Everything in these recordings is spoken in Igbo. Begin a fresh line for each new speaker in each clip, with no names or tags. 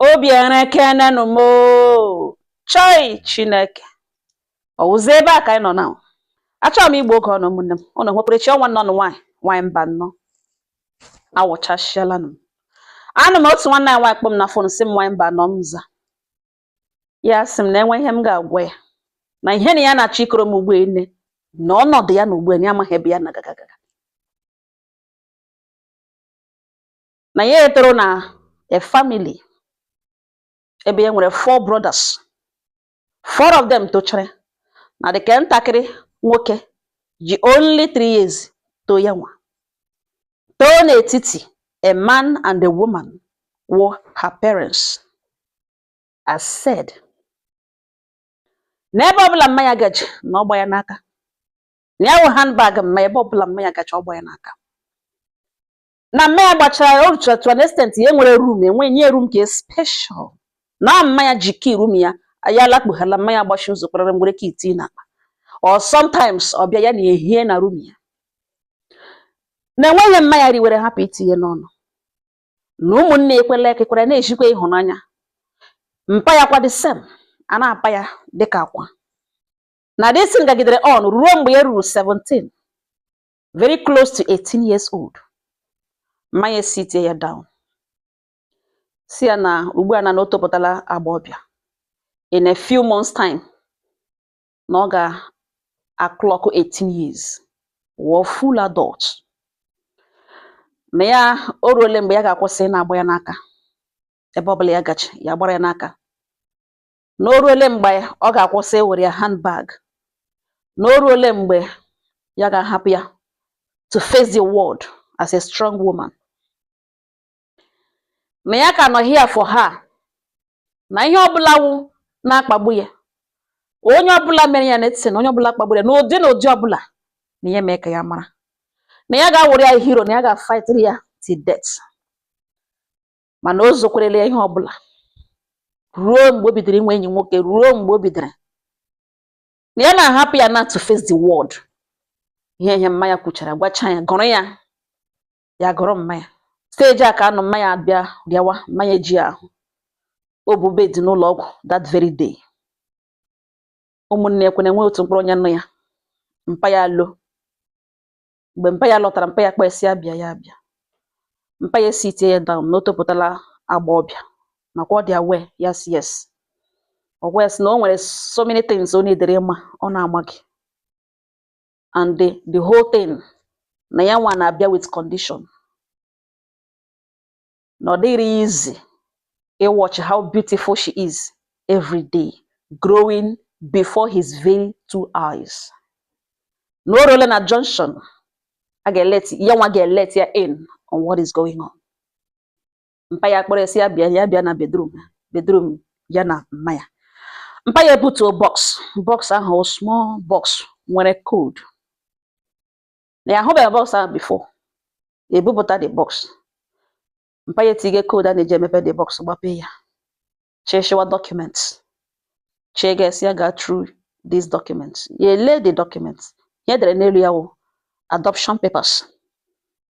Obi erekenenụ m oo. Chai, Chineke! Ọ wụzi ebe a ka anyị nọ na achọrọ m igbu oge ọnụ. Ụmụnne m, ụnụ nwekwara chi ọnwa nnọọ nwaanyị nwaanyị mba nnọọ awụchasịala m. Anụ m otu nwanne anyị nwaanyị kpọ m na phone, sị m, "Nwaanyị mba nọ." M za ya, sị m na enwe ihe m ga-agwa ya na ihe na ya na-achọ ikoro m ugbu ene na ọnọdụ ya na ugbu a na ya amaghị ebe ya na-agagaga, na ya etoro na a family ebe ya nwere four brothers, four of them tochara, na dịka ntakịrị nwoke ji only 3 years too ya nwa too n'etiti a man and a woman were her parents. As said, n'ebe ọbụla mma ya gaji na ọgba ya n'aka, na ya wụ handbag mma, ebe ọbụla mma ya gaji ọgba ya n'aka, na mma ya gbachara ya o ruchara to an extent ya nwere room enwe nye room ka special, na mma ya ji key room ya, ya lakpughala mma ya gbachi ụzọ kparara mgbere key tii n'akpa, or sometimes ọ bịa ya na ehie na room ya, na enweghị mma ya riwere hapụ itinye n'ọnụ, na ụmụnne ekwela ekekwara na-ejikwa ịhụnanya mpa ya kwa the same, a na-apa ya dịka akwa, na this thing gagidere on ruo mgbe ya ruru 17, very close to 18 years old. Mma ya esitie ya down, si ya na ugbu a na o topụtala agbọghọbịa, in a few months time na ọ ga-aclock 18 years, wụọ full adult, na ya o ruole mgbe ya ga-akwụsị na-agba ya n'aka ebe ọbụla ya gachi ya gbara ya n'aka, na o ruole mgbe ọ ga-akwụsị iwere ya handbag, na o ruole mgbe ya ga-ahapụ ya to face the world as a strong woman, na ya ka nọ here for her, na ihe ọbụla wụ na-akpagbu ya, onye ọbụla mere ya netin, onye ọbụla kpagburu ya n'ụdị na ụdị ọbụla, na ya mee ka ya mara na ya ga-awụrụ ya hero, na ya ga-fightịrị ya till death. Mana o zokwerela ya ihe ọbụla ruo mgbe o bidoro inwe enyi nwoke, ruo mgbe o bidoro na ya na-ahapụ ya na to face the world. Ihe mma ya kwuchara gwacha ya, gụrụ ya, ya gụrụ mma ya stage a ka anọ mma ya bịa rịawa mma ya eji ahụ o bu bed n'ụlọ ọgwụ that very day. Ụmụnne ekwena enwe otu mkpụrụ onye nọ ya. Mpa ya lo mgbe mpa ya lọtara, mpa ya kpesị ya bịa, ya bịa, mpa ya esi tie ya down na o topụtala agbọghọbịa nakwa ọ dị aware. Yes, ọ gwa ya sị na o nwere so many things ọ na-edere ịma ọ na-ama gị, and the whole thing na ya nwa na-abịa with condition, na ọ dịrị easy watch how beautiful she is every day growing before his very two eyes, na o ruola na junction a ga-elet ya nwa ga-elet ya in on what is going on. Mpa ya kpọrọ ya sị ya bịa, ya bịa na bedroom ya na mma ya. Mpa ya ebutuo box, box ahụ wụ small box nwere code, na ya ahụbeghị box ahụ before. Ebupụta the box, mpa ya etige code a na-eji emepe the box, gbapee ya, cheshiwa documents, chega esi ya gaa through these documents. Ya ele the documents, ihe edere n'elu ya wụ adoption papers.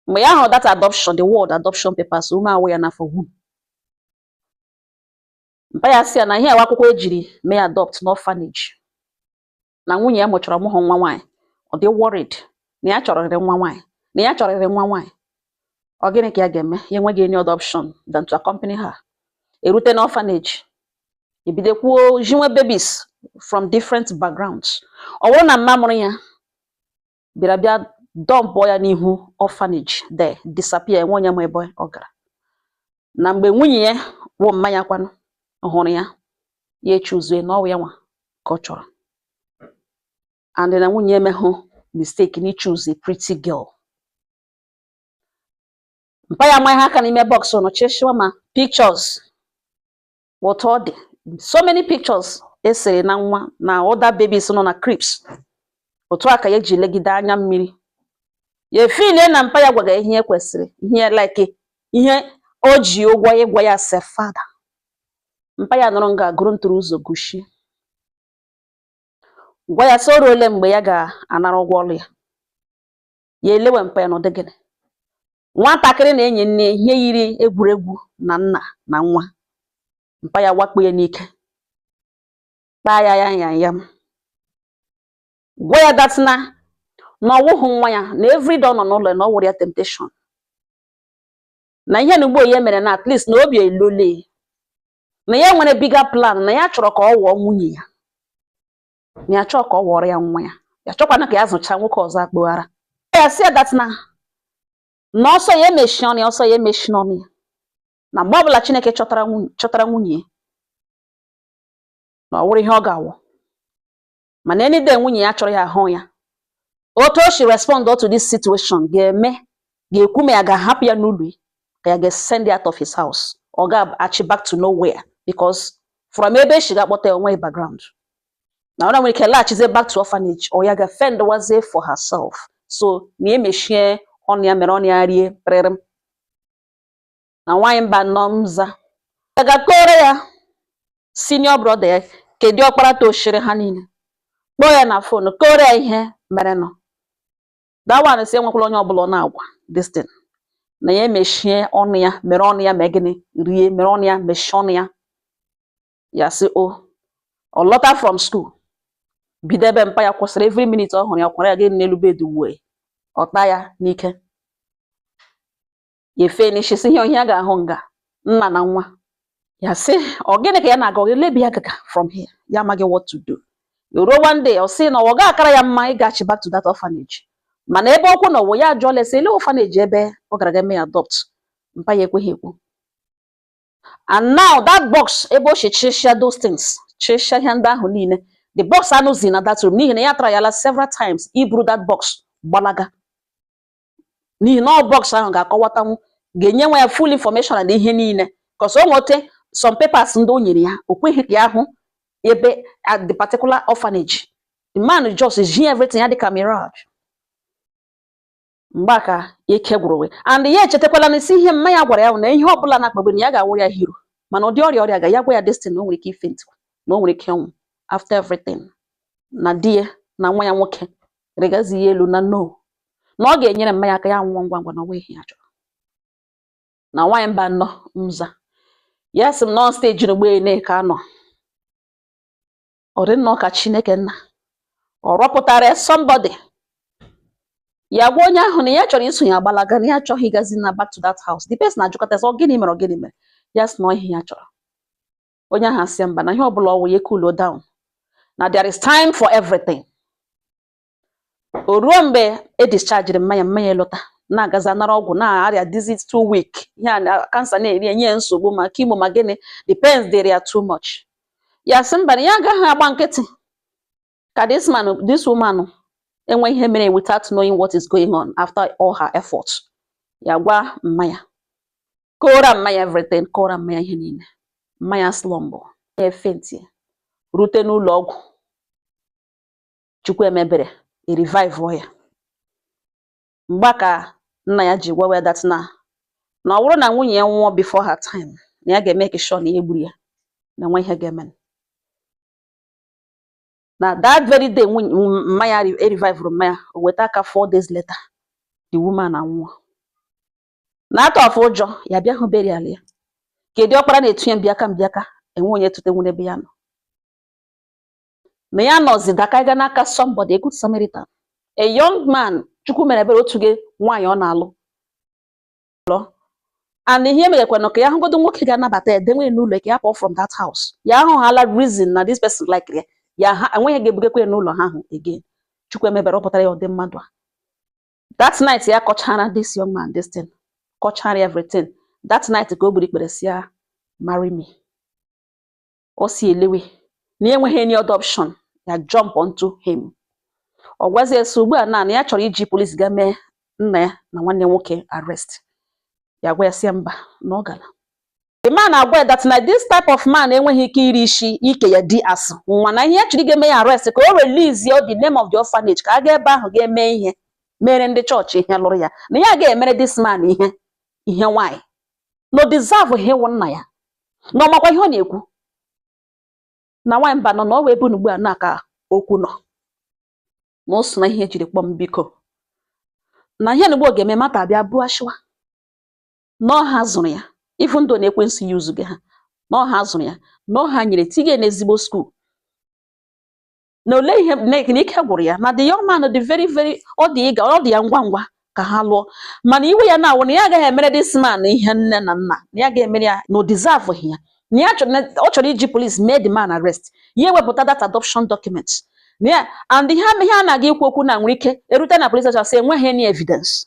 Mgbe ya hụrụ that adoption, the word adoption papers, ume awụ ya n'afọ wu. Mpa ya sị ya na ihe awa akwụkwọ ejiri mee adopt n'orphanage, na nwunye ya mụchara ọmụghọ nwa nwaanyị, ọ dị worried na ya chọrọrịrị nwa nwaanyị, na ya chọrọrịrị nwa nwaanyị. Ọ gịnị ka ya ga-eme? Ya enweghị any other option than to accompany her. Erute n'orphanage, ebido kwuo jinwe babies from different backgrounds. Ọ bụrụ na mma mụrụ ya bịara bịa dumpụọ ya n'ihu orphanage there, disappear, enwe onye ma ebe ọ gara. Na mgbe nwunye ya wụ mma ya kwanụ hụrụ ya, ya echuzue na ọ wụ ya nwa ka ọ chọrọ, and na nwunye emehụ mistake na choose a pretty girl. Mpa ya amaghị aka n'ime box nọ cheshiwa ma pictures otu ọ dị, so many pictures esere na nwa na other babies nọ na cribs. Otu a ka ya ji legide anya mmiri ya efilie na mpa ya gwaga ihe kwesịrị ihe like ihe o ji ụgwọ ịgwa ya as a father. Mpa ya nọrọ nga gụrụ ntụrụ ụzọ gushie, gwa ya sị o ruole mgbe ya ga-anara ụgwọ ọrụ ya. Ya elewe mpa ya n'ụdị gịnị nwatakịrị na-enyi nne ihe yiri egwuregwu na nna na nwa. Mpa ya wakpo ya n'ike, kpaa ya ya ya ya, gwa ya that na ọwụghị nwa ya, na everyday ọ nọ n'ụlọ ya na ọ wụrụ ya temptation, na ihe na ugbo ya mere, na at least na obi elole, na ya nwere bigger plan, na ya chọrọ ka ọ wụọ nwunye ya, na ya chọrọ ka ọ wụọrọ ya nwa ya, ya chọkwana ka ya zụcha nwoke ọzọ akpụghara ya. Si ya that na ọsọ ya emechi ọnụ ya, ọsọ ya emechi n'ọnụ ya, na mgbe ọbụla Chineke chọtara nwunye ya, na ọ wụrụ ihe ọ ga-awụ. Mana any day nwunye ya chọrọ ya ahụ ya, otu o si respond to this situation ga-eme, ga-ekwu ma ya ga-ahapụ ya n'ụlọ ya, ka ya ga-send out of his house, ọ ga-achị back to nowhere, because from ebe esi ga-akpọta ya, onwe background na ọ nwere ike laghachizie back to orphanage, or ya ga-fend wazie for herself. So na emechie ọnụ ya, mere ọnụ ya rie pịrịrịm. Na nwaanyị mba nọ nza ga kọrọ ya senior brother ya, kedu ọkpara toshiri ha niile, kpọọ ya na phone, kọrọ ya ihe mere nọ. That one si enwekwala onye ọbụla ọ na-agwa this thing, na ya emechie ọnụ ya, mere ọnụ ya, mee gịnị, rie, mere ọnụ ya, mechie ọnụ ya. Ya sị o ọ lọta from school, bido ebe mpa ya kwụsịrị. Every minute ọ hụrụ ya, kwara ya gị n'elu bed, wee ọta ya n'ike, ya efe n'isi, sị ihe ya ga-ahụ nga nna na nwa ya. Sị ọ gịnị ka ya na-aga, ọ lebi ya gaga from here, ya amaghị what to do. Ruo one day, ọ sị na ọ ga-akara ya mma ịgachi back to that orphanage, mana ebe okwu na ọwụ ya ajụọla ese ele orphanage ebe ọ gara ga mee adopt. Mpa ya ekweghị ekwu. And now that box ebe o si chịsịa those things, chịsịa ihe ndị ahụ niile, the box anụzi na that room, n'ihi na ya tara yala several times iburu that box gbalaga, n'ihi na ọ box ahụ ga-akọwatanwu, ga-enye nwa ya full information na ihe niile, cause o nwete some papers ndị o nyere ya, o kweghị ka ya hụ ebe at the particular orphanage. The man just ji everything ya dịka mirage. Mgbe a ka ike gwụrụ we, and ya echetakwala n'isi ihe mma ya gwara ya bụ na ihe ọbụla na-akpagbu na ya ga-awụ ya hero, mana ụdị ọrịa ga ya gwa ya destiny, na o nwere ike ifaint, na o nwere ike ịnwụ after everything, na di ya na nwa ya nwoke regazi ya elu, na no, na ọ ga-enyere mma ya aka ya nwụọ ngwa ngwa, na ọnwa ihe ya chọrọ. Na nwaanyị mba nnọọ nza ya sị m nọ stage n'ugbo ene ka anọ, ọ dị nnọọ ka Chineke nna ọ rọpụtara ya somebody. Ya gwa onye ahụ na ya chọrọ iso ya agbalaga, na ya achọghị ịgazi na back to that house. The person na-ajụkọta sị, ọ gịnị mere, ọ gịnị mere? Ya sị na ọ ihe ya chọrọ. Onye ahụ asị ya mba, na ihe ọbụla ọwụ ya cool down, na there is time for everything. O ruo mgbe e discharged mmanya, mmanya lọta, na-agazi anara ọgwụ, na-arịa disease too weak, ihe a na cancer na-eri enye ya nsogbu, ma chemo ma gịnị, the pains dịrị ya too much. Ya sị mba, na ya agaghị agba nkịtị ka this man, this woman enwe ihe mere without knowing what is going on after all her efforts. Ya gwa mma ya, kọọrọ mma ya everything, kọọrọ mma ya ihe niile. Mma ya slump, ya faint, rute n'ụlọ ọgwụ. Chukwu emebere e revive ya. Mgbe a ka nna ya ji gwawa ya that na ọ bụrụ na nwunye ya nwụọ before her time, na ya ga-eme sure na ya egburu ya, na nwa ihe ga-eme. Na that very day nwunye mma ya e revive mma ya, o weta aka 4 days later, the woman anwụọ. Na atọ of ụjọ ya bịa hụ burial ya, kedu ọkpara na-etinye mbịaka mbịaka, enwe onye tute ebe ya nọ, na ya nọzi daka n'aka somebody, a good Samaritan, a young man Chukwu mere ebere, otu gị nwaanyị ọ na-alụ lụọ. And ihe merekwana ka ya hụgodo nwoke ga-anabata ya denwe n'ụlọ, ka ya pụọ from that house. Ya ahụhala reason na this person like ya, ya ha enweghị ga-ebugakwa ya n'ụlọ ha ahụ again. Chukwu emebere, ọ pụtara ya ụdị mmadụ a. That night ya kọchara this young man this thing, kọchara ya everything. That night ka o gburu ikpere si ya, "Marry me." O si elewe na enweghị any other option, ya jump onto him. Ọ gwazie sị ugbu a na ya chọrọ iji police ga mee nna ya na nwanne nwoke arrest. Ya gwa ya sị ya mba, na ọ gara. The man agwa ya that na this type of man enweghị ike iri isi ike ya di asụ nwa, na ihe ya chọrọ ịga eme ya arrest ka o release ya the name of the orphanage, ka a gaa ebe ahụ ga-eme ihe mere ndị chọọchị ihe lụrụ ya, na ya ga-emere this man ihe ihe nwanyị na o deserve ihe wụ nna ya, na ọmakwa ihe ọ na-ekwu. Na nwaanyị mba nọ na ọ wee bụ ugbu a na ka okwu nọ na o so na ihe ejiri kpọọ m biko, na ihe na ugbo ga-eme mata bịa buo ashịwa na ọ ha zụrụ ya, even though na ekwensu ya uzuge ha, Na ọha zụrụ ya, na ọha nyere tinye n'ezigbo school, na ole ihe na ike gwụrụ ya, na the young man dị very very, ọ dị ịga, ọ dị ya ngwa ngwa ka ha lụọ. Mana iwe ya na-awụ na ya agaghị emere this man ihe nne na nna, na ya ga-emere ya, na o deserve ya, na ya chọrọ, na ọ chọrọ iji police mee the man arrest, ya ewepụta that adoption document na ya. And ihe a na-aga ikwu okwu na nwere ike erute na police station, sị enweghị any evidence,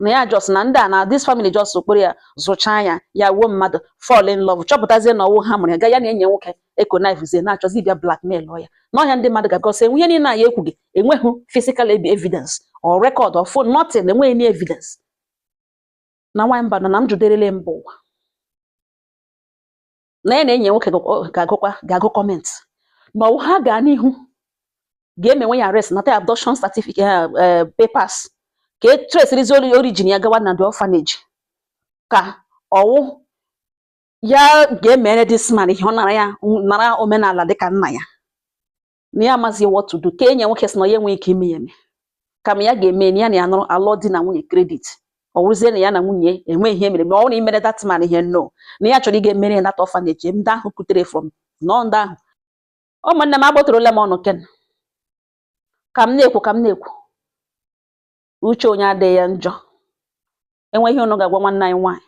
na ya just na ndị a, na this family just okporo ya zụchaa ya, ya wuo mmadụ, fall in love, chọpụtazie na ọwụ ha mụrụ ya, ga ya na enyi ya nwoke econnivezie na-achọzi ịbịa blackmail ya n'ọhịa. Ndị mmadụ ga-agọsị enwe ihe niile a ya ekwughị, enweghị physical evidence or record or phone, nothing, enweghị any evidence. Na nwaanyị mba nọ na m juderele mba ụwa, na ya na enyi ya nwoke ga-agụkwa, ga-agụ comment, ma ọ ha gaa n'ihu ga-emenwe ya arrest, nata adoption certificate, papers, ka e tracerizi origin ya gawa na the orphanage, ka ọwụ ya ga-emere this man ihe ọ nara ya, nara omenala dịka nna ya, na ya amaghị what to do. Ka enyi ya nwoke sị na ya enweghị ike ime ya eme, kama ya ga-eme na ya na ya nụrụ alụọ di na nwunye credit, ọ wụrụzie na ya na nwunye enweghị ihe mere. Ma ọ bụrụ na imere that man ihe, no, na ya chọrọ ịga emere ya that orphanage ndị ahụ kutere from nọ ndị ahụ. Ụmụnne m, agbotorola m ọnụ ken ka m na-ekwu, ka m na-ekwu, uche onye adịghị ya njọ. Enwe ihe unu ga-agwa nwanne anyị nwaanyị,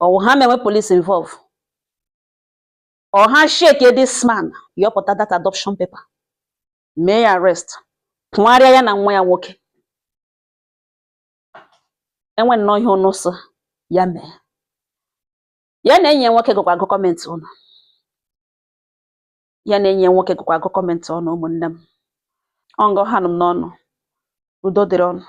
ọwụ ha menwe police involve, ọ ha shake this man, yọpụta that adoption paper, mee ya arrest, pụgharịa ya na nwa ya nwoke. Enwe nnọọ ihe unu sị ya mee, ya na enyi ya nwoke gụkwa agụ comment ụnụ, ya na enyi ya nwoke gụkwa agụ comment ọnụ. Ụmụnne m, ọ ngọ ha nụ m n'ọnụ. Udo dịrị ọnụ.